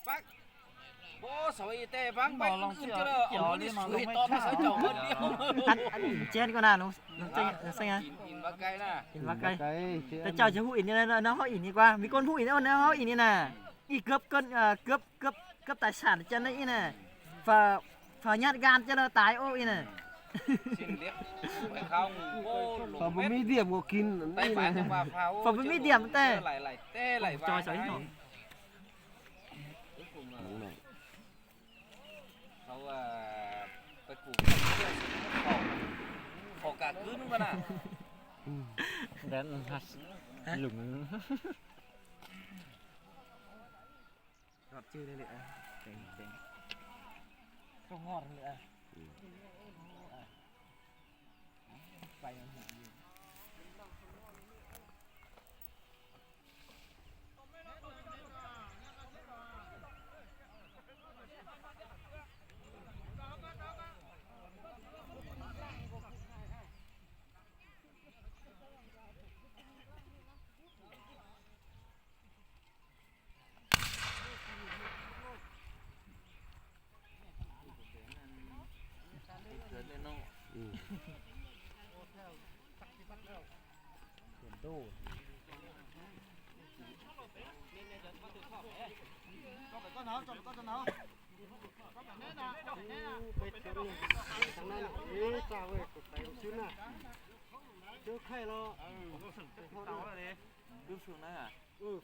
Pab, pab xav ib teg pab npaib ưn ưn cov no, muab nws sawv to pab sawv caum pab liab. Ib ntsis ko na, xeeb, ib ntsis ko na. Tes coj cov hu ib ntsis no, ho ib ntsis ko, vim koj hu ib ntsis no, ho ib ntsis na. Ib cướp, cướp, cướp tài sản cho nó ib na. Phờ, phờ nhát gan cho nó tài ô ib na. Phờ bơmí điểm của kin. Phờ bơmí điểm tê. Cho sawv ib no. Khổ cả cứ đúng không ạ? Lủng. Ngọt chưa đây lệ? Không ngọt nữa. Phải là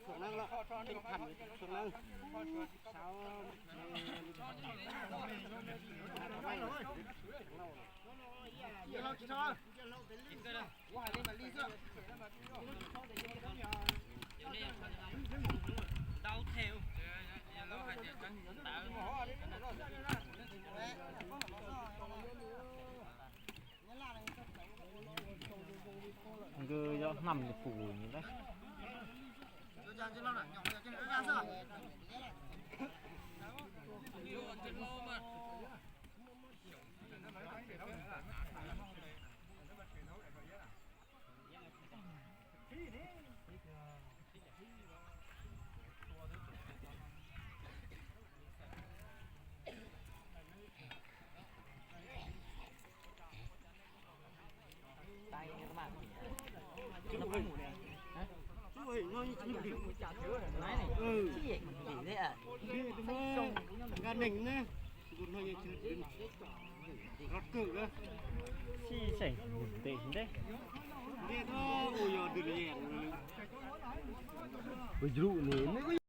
Phường Năng lắm. Kinh Thành, Phường Năng. Nkawd yog hnam li pus li lawm.